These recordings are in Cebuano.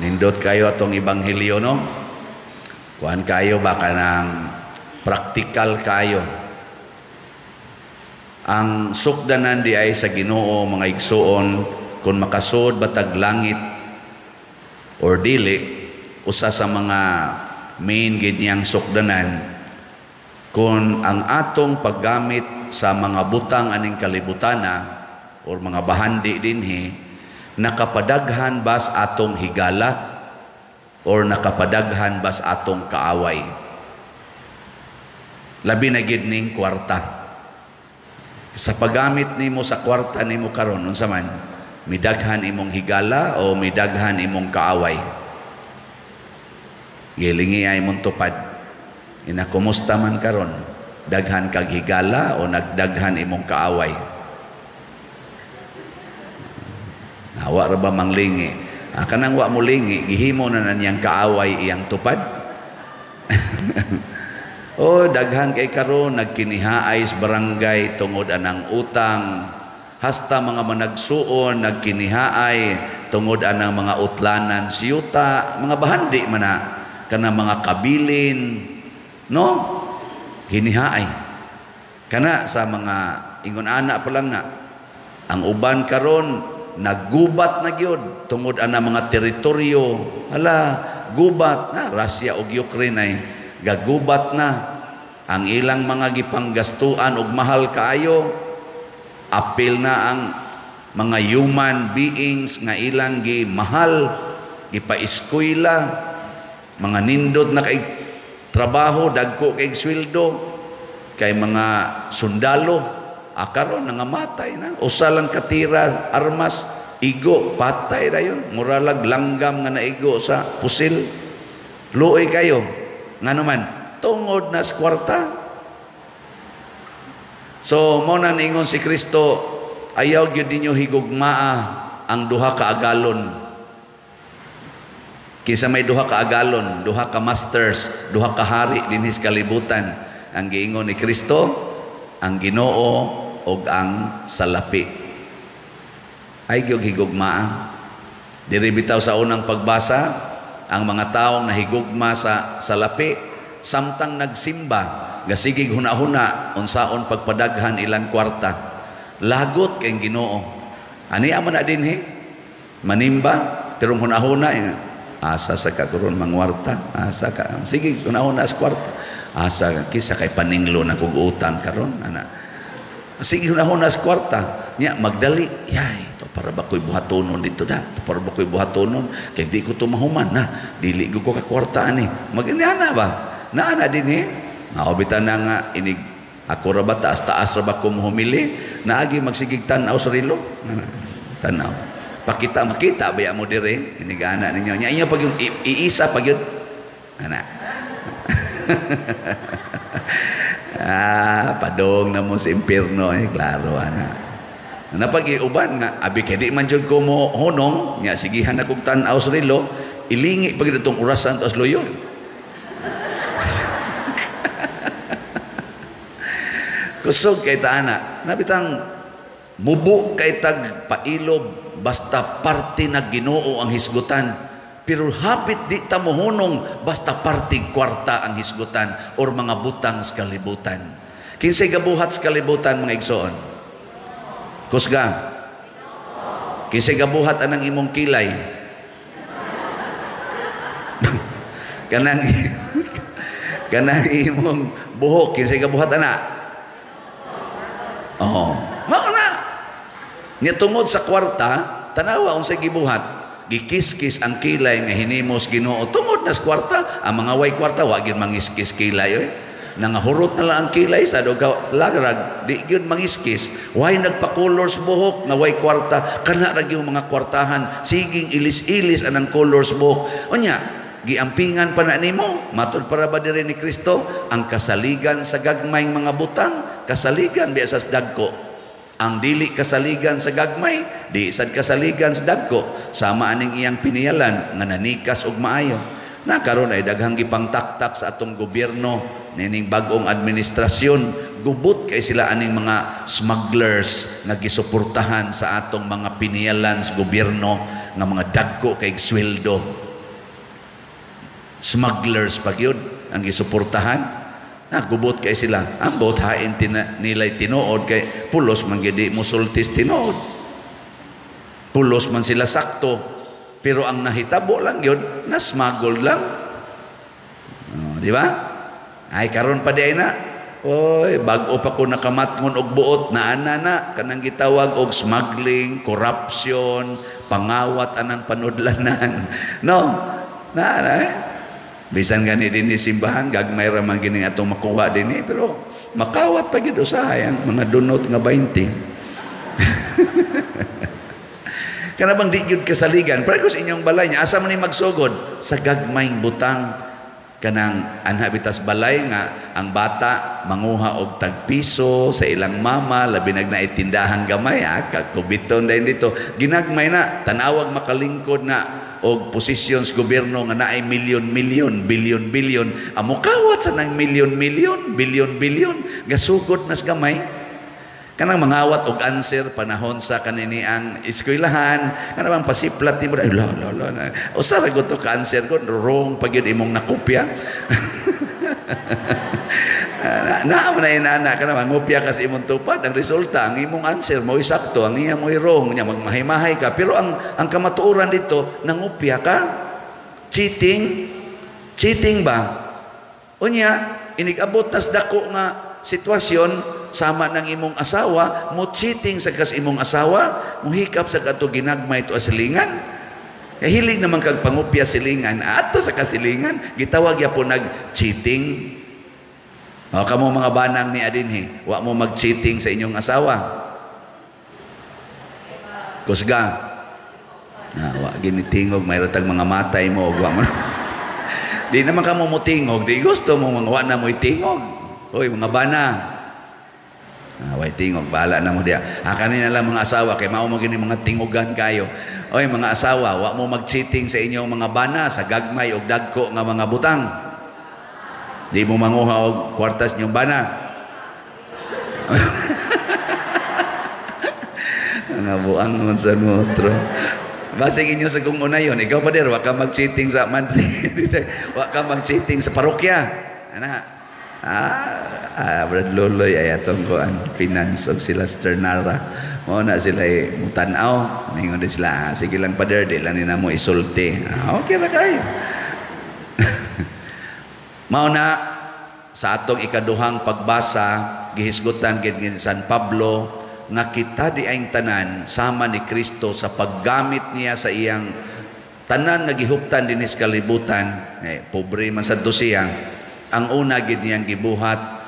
Nindot kayo atong ebanghelyo, no? Kuan kayo ba kanang praktikal kayo. Ang sukdanan di ay sa Ginoo, mga igsuon, kung makasud batag langit or dili, usa sa mga main gid niyang sukdanan kung ang atong paggamit sa mga butang aning kalibutana or mga bahandi dinhi nakapadaghan bas atong higala or nakapadaghan bas atong kaaway. Labi na gid ning kwarta. Sa paggamit nimo sa kwarta nimo karon, unsa man, midaghan imong higala o midaghan imong kaaway? Gilingi ay imong tupad. Ina, kumusta man karon? Daghan kag higala o nagdaghan imong kaaway? Awa ra ba manglingi? Kanang wa mo lingi, gihimo na na niyang kaaway iyang tupad. O daghan kay karon nagkinihaay sa barangay tungod anang utang. Hasta mga managsuon nagkinihaay tungod anang mga utlanan siyuta, mga bahandi man na kana mga kabilin, no? Kinihaay. Kana sa mga ingon ana pa lang na ang uban karon naggubat na gyud tungod ana mga teritoryo. Hala, gubat na Russia ug Ukraine ay gagubat na ang ilang mga gipanggastuan og mahal kaayo. Apil na ang mga human beings nga ilang gimahal, gipaeskwela, mga nindot na kay trabaho, dagko kay sweldo, kay mga sundalo, akaron nangamatay na. Usa lang katira armas, igo, patay dayon. Muralag langgam nga naigo sa pusil. Luoy kayo. Ngano man, tungod na sa kwarta. So, mo na niingon si Kristo, ayaw gyud ninyo higugmaa ang duha ka agalon. Kinsa may duha ka agalon, duha ka masters, duha ka hari dinhi sa kalibutan. Ang giingon ni Kristo, ang Ginoo ug ang salapi. Ay gyud higugmaa. Diri bitaw sa unang pagbasa, ang mga taong nahigugma sa salapi samtang nagsimba, gasigig huna-huna unsaon pagpadaghan ilang kwarta. Lagot kay Ginoo. Ani man na dinhi? Manimba pero huna-huna asa sa karon mangwarta, asa ka sige huna-huna sa kwarta. Asa kisa kay paninglo na kog utang karon ana. Sige huna-huna sa kwarta. Nya magdali, yay to para ba ko'y buhatonon dito da? To para ba ko'y buhatonon kay di ko to mahuman na. Dili ko ka kwarta ani. Magani ba? Naana dinhi. Naobita na nga inig ako ra ba taas-taas ra ba ko humili? Naagi magsigig tan-aw sa relo. Tan-aw. Pakita makita ba mo dire? Inigana ninyo. Nya inyo pag yung iisa pag yun. Ana. Padong na mo sa impierno eh, klaro ana. Napag-iuban nga abi kay di man jud ko mo honong, nya sigihan akong tan-aw sa relo, ilingi pag itong orasan taas luyo. Kusog kay ta ana, nabitang mubo kay tag pailob basta parte na Ginoo ang hisgutan. Pero hapit di ta mohunong basta parte kwarta ang hisgutan or mga butang sa kalibutan. Kinsay gabuhat sa kalibutan mga igsoon? Kusga. Kinsay gabuhat anang imong kilay? Kanang kanang imong buhok, kinsay gabuhat ana? Oh, mao na. Nya tungod sa kwarta, tanawa unsay gibuhat. Gikiskis ang kilay nga hinimos Ginoo. Tungod na sa kwarta, ang mga way kwarta wa gyud mangiskis kilay oy. Nangahurot na lang ang kilay sa dog lagrag, di gyud mangiskis. Way nagpa-colors buhok nga way kwarta, kana ra gyud mga kwartahan, siging ilis-ilis anang colors buhok. Unya, giampingan pa na nimo, matud para ba diri ni Kristo ang kasaligan sa gagmayng mga butang, kasaligan biya sa dagko. Ang dili kasaligan sa gagmay, di sad kasaligan sa dagko. Sama aning iyang piniyalan nga nanikas og maayo. Na karon ay daghang gipangtaktak sa atong gobyerno nining bag-ong administrasyon, gubot kay sila aning mga smugglers nga gisuportahan sa atong mga piniyalan sa gobyerno nga mga dagko kay sweldo. Smugglers pa gyud ang gisuportahan. Ah, gubot kay sila. Ang buot hain nila'y tinuod kay pulos man gyud di musultis tinuod. Pulos man sila sakto. Pero ang nahitabo lang yun, na-smuggle lang. Oh, di ba? Ay, karon pa di ay na. Oy, bag-o pa ko nakamatngon og buot, naana na kanang gitawag og smuggling, corruption, pangawat anang panudlanan. No. Naa na eh. Bisan gani dinhi simbahan, gagmay ra man gini atong makuha dinhi, pero makawat pa gyud usahay ang mga dunot nga 20. Kana bang di gyud kasaligan? Pero sa inyong balay niya, asa man ni magsugod? Sa gagmayng butang. Kanang anha bitas balay nga ang bata manguha og tagpiso sa ilang mama, labi nag naitindahan gamay, kakubiton dayon dito. Ginagmay na, tanawag makalingkod na og posisyon sa gobyerno nga naay milyon-milyon, bilyon-bilyon. Amo kawat sa nang milyon-milyon, bilyon-bilyon, gasugod nas gamay. Kanang mangawat og answer panahon sa kanini ang eskwelahan, kanang bang pasiplat nimo, ay la la la. Usa ra gud to ka answer ko, wrong pa gyud imong nakopya. Naa man na inana kana mangopya ka sa imong tupad, ang resulta ang imong answer mo'y sakto, ang iya mo'y wrong, nya magmahay-mahay ka. Pero ang kamatuoran dito, nangopya ka. Cheating. Cheating ba? Unya, inig-abot tas dako nga sitwasyon sama ng imong asawa, mo cheating sa kas imong asawa, mo hikap sa kato ginagmay to asilingan. Kahilig naman kag pangupya silingan, ato sa kasilingan, gitawag ya po nag-cheating. O kamo mga banang ni adinhi, wa mo mag-cheating sa inyong asawa. Kusga. Na wa ginitingog, mayroon tag mga matay mo wa mo. Di naman kamo motingog, di gusto mo mga wa na mo'y tingog. Oy mga bana. Ah, way tingog, bahala na mo diya. Ah, kanina lang mga asawa, kay mao mo gini mga tingogan kayo. Oy mga asawa, wa mo mag-cheating sa inyong mga bana sa gagmay og dagko nga mga butang. Di mo manguha og kwartas inyong bana. Mga buang man sa otro. Basig inyo sa kung una yun, ikaw pa dir, wa ka mag-cheating sa Madrid. Wa ka mag-cheating sa parokya. Ana. Brad Loloy ay atong kuan finance og sila Sternara. Mao na sila mutan-aw, ningon din sila, sige lang pader, di lang ni namo isulti. Okay ra kayo. Mao na sa atong ikaduhang pagbasa, gihisgutan gid ni San Pablo nga kita di aing tanan sama ni Kristo sa paggamit niya sa iyang tanan nga gihuptan dinhi sa kalibutan. Pobre man sad to siya. Ang una gid niyang gibuhat,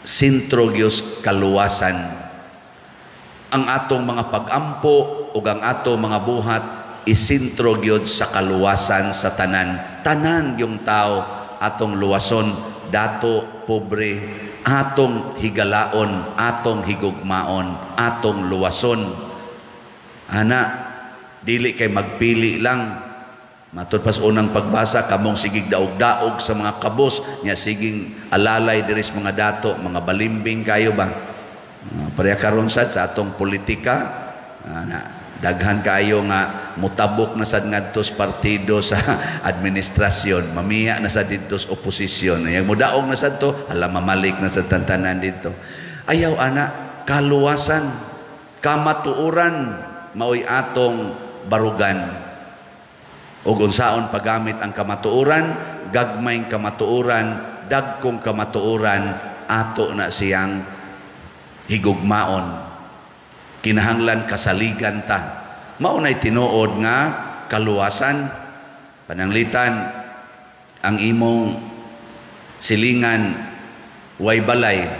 sentro gyud kaluwasan. Ang atong mga pag-ampo ug ang atong mga buhat isentro gyud sa kaluwasan sa tanan. Tanan yung tao atong luwason, dato pobre, atong higalaon, atong higugmaon, atong luwason. Ana, dili kay magpili lang. Matud pas unang pagbasa, kamong sigig daog-daog sa mga kabos, nya siging alalay diri sa mga dato, mga balimbing kayo ba? Pareha karon sad sa atong politika, na, daghan kayo nga mutabok na sad ngadto sa partido sa administrasyon, mamiya na sad didto sa oposisyon. Nya mudaog na sad to, hala mamalik na sad tantanan didto. Ayaw ana, kaluwasan, kamatuoran maoy atong barugan. Ug unsaon paggamit ang kamatuoran, gagmayng kamatuoran, dagkong kamatuoran, ato na siyang higugmaon. Kinahanglan kasaligan ta. Mao nay tinuod nga kaluwasan. Pananglitan ang imong silingan way balay,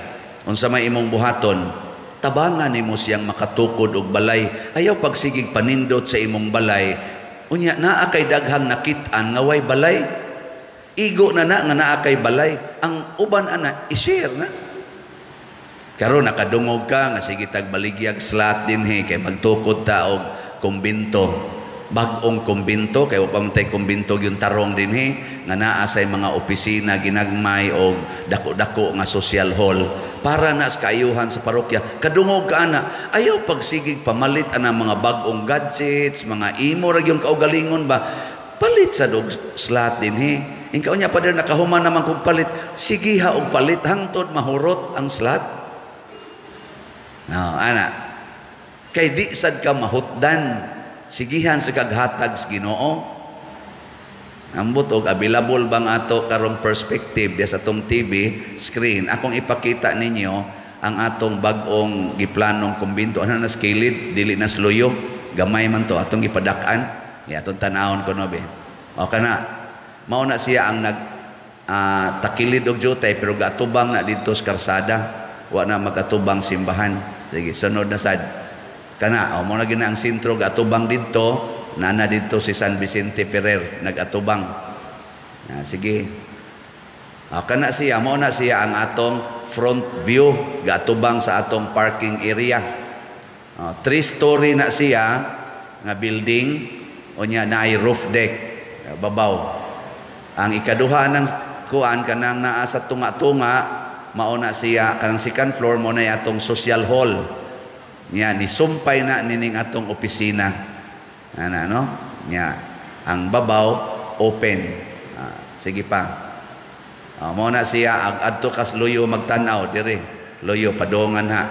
unsa may imong buhaton, tabangan nimo siyang makatukod og balay. Ayaw pagsigig panindot sa imong balay. Unya naa kay daghang nakit-an nga way balay. Igo na na nga naa kay balay. Ang uban ana i-share na. Karon nakadungog ka nga sige tag baligyag slot dinhi kay magtukod ta og kumbinto. Bag-ong kumbinto kay wa pa man tay kumbinto gyud tarong dinhi nga naa say mga opisina ginagmay og dako-dako nga social hall para na sa kaayuhan sa parokya. Kadungog ka ana, ayaw pagsigig pamalit ana mga bag-ong gadgets, mga imo ra gyud kaugalingon ba. Palit sa og slot dinhi. Ingka unya, "Pader, nakahuman naman kog palit." Sige ha og palit hangtod mahurot ang slot. No, ana. Kay di sad ka mahutdan. Sigihan sa kaghatag sa Ginoo. Ambot og available bang ato karong perspective diya sa atong TV screen. Akong ipakita ninyo ang atong bag-ong giplanong kumbinto. Ano na skilid, dili na sluyo. Gamay man to atong gipadak-an. Ya atong tan-awon kuno be. O kana mao na siya ang nag takilid og jutay pero gaatubang na didto sa karsada. Wa na magatubang simbahan. Sige, sunod na sad. Kana, o mo na gina ang sentro gaatubang didto, nana didto si San Vicente Ferrer nagatubang. Ah, sige. O, kana siya, mao na siya ang atong front view gaatubang sa atong parking area. O, three-story na siya nga building, unya naay roof deck babaw. Ang ikaduha ng kuan kanang naa sa tunga-tunga, mao na siya kanang second floor, mo na atong social hall. Nya ni sumpay na nining atong opisina. Ana no? Nya ang babaw open. Ah, sige pa. Mao na siya ag adto kas luyo magtan-aw dire. Luyo padongan ha.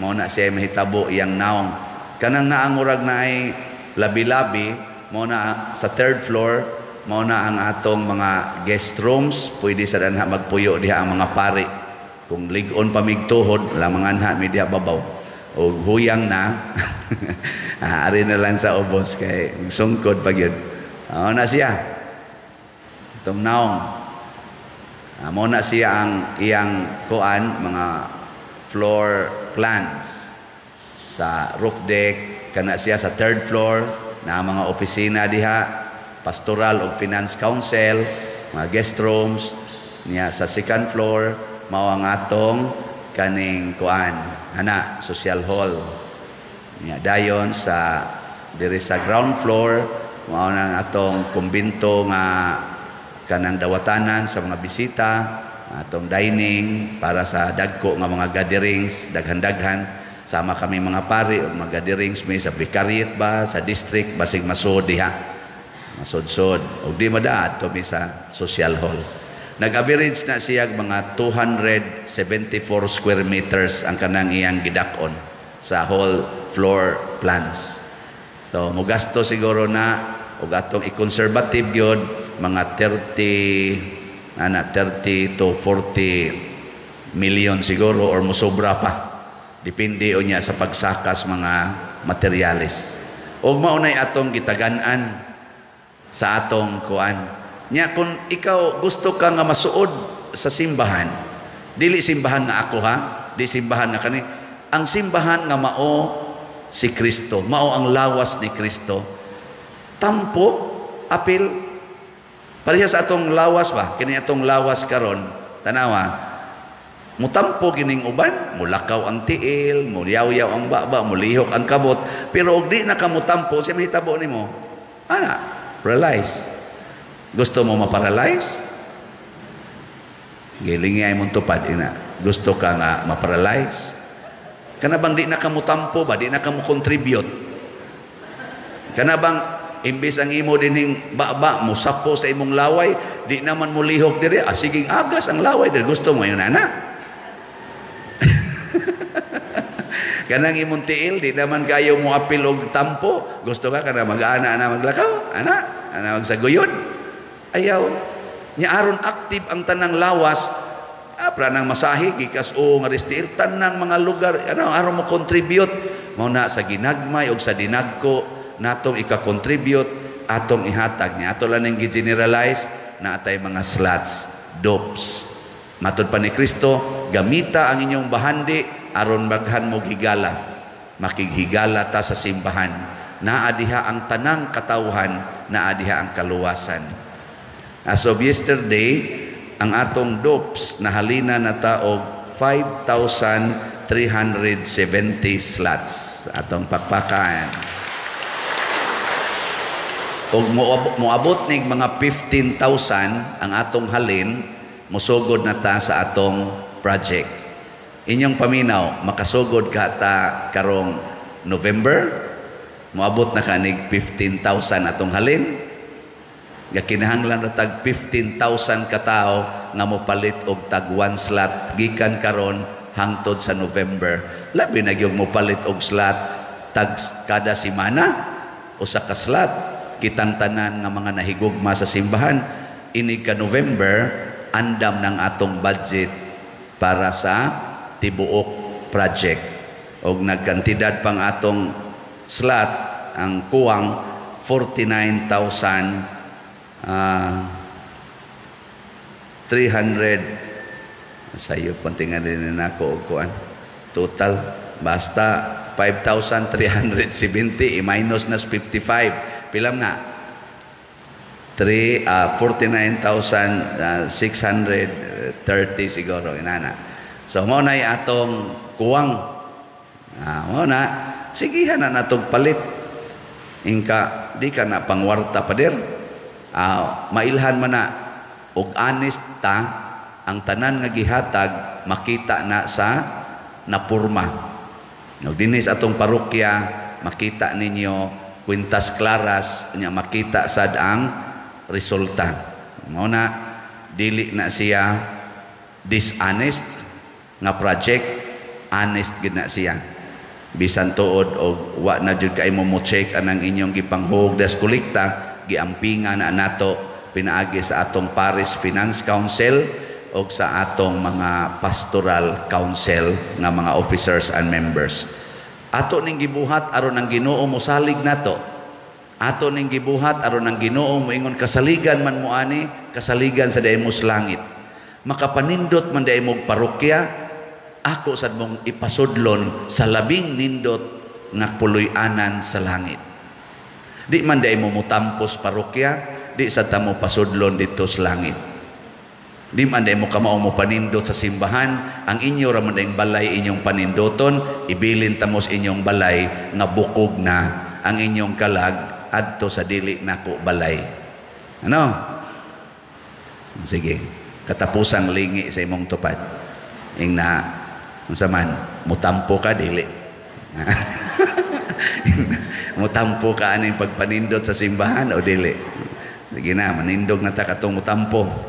Mao na siya mahitabo iyang naong. Kanang naangurag na ay labi-labi, mao na sa third floor, mao na ang atong mga guest rooms, pwede sa danha magpuyo diha ang mga pari. Kung lig-on pa migtuhod, lamangan ha mi diha babaw. O huyang na, ari na lang sa ubos kay sungkod pa gyud. Mao na siya. Itong naong. Mao na siya ang iyang kuan mga floor plans sa roof deck, kana siya sa third floor na mga opisina diha, pastoral ug finance council, mga guest rooms niya. Sa second floor mao ang atong kaning kuan ana social hall niya. Dayon sa diri sa ground floor mao na ang atong kumbinto nga kanang dawatanan sa mga bisita, atong dining para sa dagko nga mga gatherings, daghan-daghan sama kami mga pari og mga gatherings mi sa vicariate ba, sa district, basig masod diha, masod-sod. Og di madaad to mi sa social hall. Nag-average na siya mga 274 square meters ang kanang iyang gidak-on sa whole floor plans. So mogasto siguro na og atong i-conservative gyud mga 30 ana 30 to 40 million siguro or mosobra pa. Depende unya sa pagsakas mga materyales. Og mao nay atong gitagan-an sa atong kuan. Nya kung ikaw gusto ka nga masuod sa simbahan, dili simbahan nga ako ha, di simbahan nga kani, ang simbahan nga mao si Kristo, mao ang lawas ni Kristo. Tampo, apil, pareha sa atong lawas ba? Kini atong lawas karon, tanawa, mutampo kining uban, mulakaw ang tiil, mulyaw-yaw ang baba, mulihok ang kabot, pero og di na ka mutampo, siya mahitabo nimo. Ana, paralyze. Gusto mo ma-paralyze? Gilingi ay mong tupad, ina. Gusto ka nga ma-paralyze? Kana bang di na ka mutampo ba? Di na ka mo contribute? Kana bang imbes ang imo dining baba mo sapo sa imong laway, di naman mo lihok dire, ah, siging agas ang laway dire. Gusto mo yun, ana? Kanang imong tiil, di naman kayo mo apil og tampo. Gusto ka kana mag-ana na maglakaw? Ana, ana magsaguyon. Ayaw. Nya aron active ang tanang lawas, pra nang masahe gikas o nga tiil, tanang mga lugar ano aron mo contribute. Mao na sa ginagmay og sa dinagko natong ika-contribute, atong ihatag niya. Ato lang ning gi-generalize na atay mga slots, dopes. Matod pa ni Kristo, gamita ang inyong bahandi aron maghan mo higala. Makighigala ta sa simbahan. Naa diha ang tanang katawhan, naa diha ang kaluwasan. As of yesterday, ang atong dopes nahalina na ta og 5,370 slots. Atong pakpakan. Og moabot nig mga 15,000 ang atong halin, mosugod na ta sa atong project. Inyong paminaw, makasugod ka ta karong November, moabot na kanig 15,000 atong halin. Nga kinahanglan ra tag 15,000 ka tawo nga mopalit og tag one slot gikan karon hangtod sa November. Labi na gyud mopalit og slot tag kada semana usa ka slot. Kitang tanan nga mga nahigugma sa simbahan, inig ka November andam ng atong budget para sa tibuok project. Og nagkantidad pang atong slot, ang kuwang 49,000 300 sayo pantingan din nako og kuan total, basta 5,370 i-minus na 55, pilam na 3 49,630 siguro inana. So mao na atong kuwang, mao na sigihan na natog palit. Ingka di ka na pangwarta, pader, mailhan man na og honest ta, ang tanan nga gihatag makita na sa napurma. Og dinhi sa atong parokya makita ninyo kwintas claras nya, makita sad ang resulta. Mao na dili na siya dishonest nga project, honest gid na siya. Bisan tuod og wa na jud kay mo mo check anang inyong gipanghug des kolekta, giampingan na nato pinaagi sa atong Parish Finance Council o sa atong mga pastoral council nga mga officers and members. Ato ning gibuhat aron ang Ginoo mosalig nato. Ato ning gibuhat aron ang Ginoo moingon, "Kasaligan man mo ani, kasaligan sa diay mo sa langit. Makapanindot man diay mo parokya, ako sad mong ipasudlon sa labing nindot nga puloy-anan sa langit." Di man diay mo mutampos parokya, di sa ta mo pasudlon dito sa langit. Di man diay mo kamao mo panindot sa simbahan, ang inyo ra man dayong balay inyong panindoton, ibilin ta mo sa inyong balay nga bukog na ang inyong kalag adto sa dili nako balay. Ano? Sige, katapusang lingi sa imong tupad. Ing na unsa man, mutampo ka dili? Mutampo ka aning pagpanindot sa simbahan o dili? Sige na, manindog na ta katong mutampo.